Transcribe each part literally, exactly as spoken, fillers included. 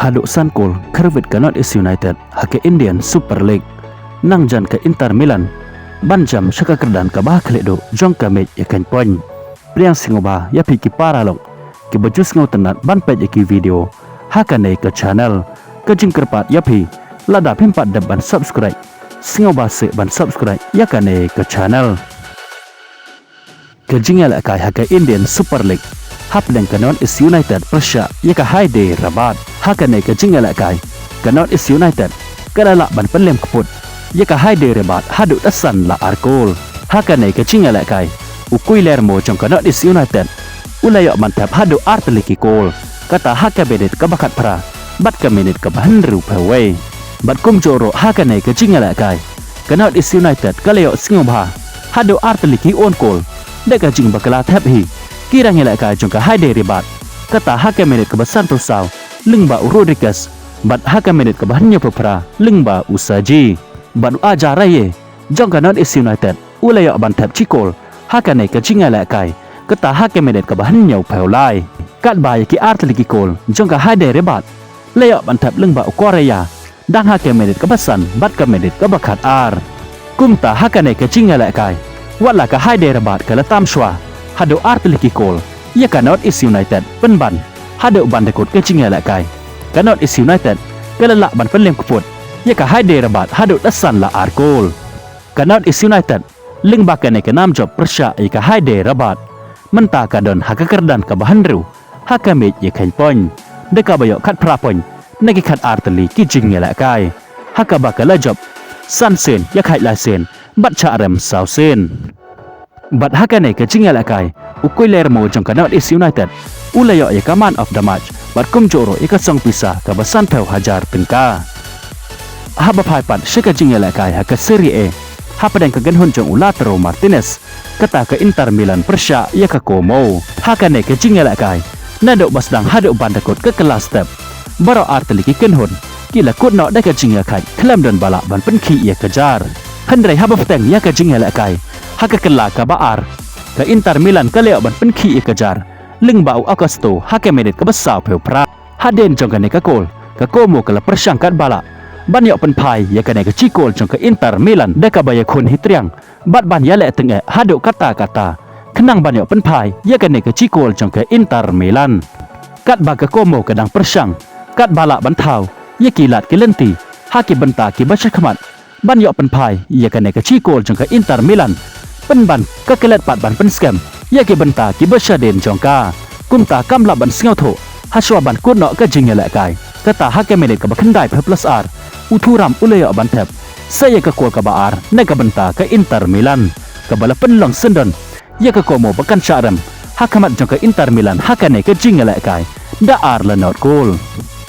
Haduh san kol kyrwit ka North East United ha ka Indian Super League. Nangjan ka Inter Milan ban jam sha ka kyrdan kaba ha khlieh duh jong ka mej ïa khein point. Pdiang sngewbha ïa phi ki paralok kiba ju sngewtynnat ban peit ïa ki video ha kane ka channel. Ka jingkyrpad ïa phi, lada phim pat dep ban subscribe, sngewbha seh ban subscribe ïa kane ka channel. Ka jingïalehkai ha ka Indian Super League hapdeng ka North East United pyrshah ïa ka Hyderabad. Ha kane ka jingïalehkai, ka North East United ka la lah ban pynlem kput ïa ka Hyderabad haduh da san la ar kol. Ha kane ka jingïalehkai, u Guillermo jong ka North East United u la ïoh ban thep haduh ar tylli ki kol, kata ha ka minit kaba khatphra bad ka minit kaba hynriewphew wei. Bad kumjuh ruh ha kane ka jingïalehkai, ka North East United ka la ïoh sngewbha haduh ar tylli ki own kol da ka jingbakla thep hi ki rangïalehkai jong ka Hyderabad, kata ha ka minit kaba sanphew saw lyngba u Rodriguez, bad ha ka minit kaba hynñiewphew phra lyngba u Saji. Bad u Ajaraye jong ka North East United u la ïoh ban thep shi kol ha kane ka jingïalehkai, kata ha ka minit kaba hynñiewphew lai. Katba ïa ki ar tylli ki kol jong ka Hyderabad la ïoh ban thep lyngba u Correa, dang ha ka minit kaba san bad ka minit kaba khatar. Kumta ha kane ka jingïalehkai, wat la ka Hyderabad ka la tam shuwa haduh ar tylli ki kol ïa ka North East United, pynban haduh ban da kut ka jingïalehkai, ka North East United ka la lah ban pynlem kput ïa ka Hyderabad haduh da san la ar kol. Ka North East United lyngba kane ka nam jop pyrshah ïa ka Hyderabad, mynta ka don ha ka kyrdan kaba hynriew ha ka mej ïa khein point, da kaba ïoh khatphra point na ki khatar tylli ki jingïalehkai, ha kaba ka la jop san sien ïa ka khaid lai sien bad shah rem saw sien. Bad ha kane ka jingïalehkai, u Guillermo jong ka North East United u la ïoh ïa ka man of the match bad kumjuh ruh ïa ka song pisa kaba sanphew hajar tyngka. Haba phai pat sha ka jingïalehkai ha ka Serie A, hapdeng ka kynhun jong u Lautaro Martinez, kata ka Inter Milan pyrshah ïa ka Como. Ha kane ka jingïalehkai, naduh ba sdang haduh ban da kut ka kylla step, baroh ar tylli ki kynhun ki la kut noh da ka jingïakhaid khlem don ba lah ban pynkhih ïa ka jar. Hynrei haba bteng ïa ka jingïalehkai ha ka kylla kaba ar, ka Inter Milan ka la ïoh ban pynkhih ïa ka jar lyngba u Augusto ha ka minit kaba sawphew phra. Hadien jong kane ka kol, ka Como ka la pyrshang katba lah ban ïoh pynphai ïa kane ka shi kol jong ka Inter Milan da kaba ïakhun hi triang bad ban ïaleh tyngeh haduh katta katta, khnang ban ïoh pynphai ïa kane ka shi kol jong ka Inter Milan. Katba ka Como ka dang pyrshang katba lah ban thaw ïa ki lad ki lynti ha ki bynta kiba shakhmat ban ïoh pynphai ïa kane ka shi kol jong ka Inter Milan, pynban ka klet pat ban pynskhem ïa ki bynta kiba shadien jong ka. Kumta kam lah ban sngewthuh hashwa ban kut noh ka jingïalehkai, kata ha ka minit kaba khyndaiphew plus ar, u Thuram u la ïoh ban thep sa ïa ka kol kaba ar na ka bynta ka Inter Milan, kaba la pynlong syndon ïa ka Como ba kan shah rem ha khmat jong ka Inter Milan ha kane ka jingïalehkai da ar la nod kol.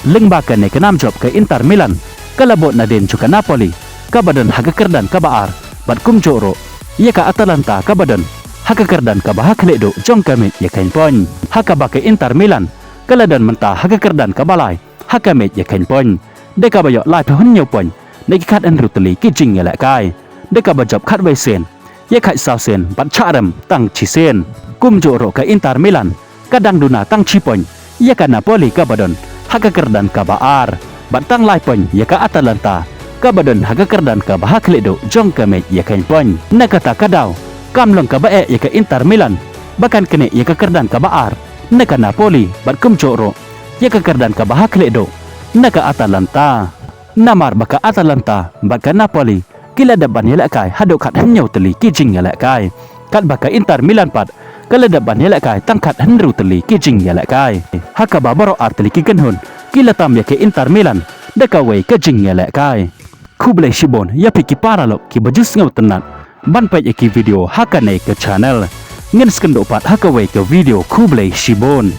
Lyngba kane ka nam jop ka Inter Milan ka la bud nadien jong ka Napoli kaba don ha ka kyrdan kaba ar, bad kumjuh ruh ïa ka Atalanta kaba don ha ka kyrdan kaba ha khlieh duh jong ka mej ïa khein point, ha kaba ka Inter Milan ka la don mynta ha ka kyrdan kaba lai ha ka mej ïa khein point, da kaba ïoh laiphew hynñiew point na ki khathynriew tylli ki jingïalehkai, da kaba jop khatwei sien ïa khaid saw sien bad shah rem tang shisien. Kumjuh ruh ka Inter Milan ka dang duna tang shi point ïa ka Napoli kaba don ha ka kyrdan kaba ar, bad tang lai point ïa ka Atalanta kaba don ha ka kyrdan kaba ha khlieh duh jong ka mej ïa khein point. Na kata ka daw, kam long kaba eh ïa ka Inter Milan ba kan knieh ïa ka kyrdan kaba ar na ka Napoli, bad kumjuh ruh ïa ka kyrdan kaba ha khlieh duh na ka Atalanta. Namar ba ka Atalanta bad ka Napoli ki la dep ban ïalehkai haduh khathynñiew tylli ki jingïalehkai, katba ka Inter Milan pat ka la dep ban ïalehkai tang khathynriew tylli ki jingïalehkai, ha kaba baroh ar tylli ki kynhun ki la tam ïa ka Inter Milan da kawei ka jingïalehkai. Khublei shibun ïa phi ki paralok kiba ju sngewtynnat ban peit ïa ki video ha kane ka channel. Ngin sa ïakynduh pat ha kawei ka video. Khublei shibun.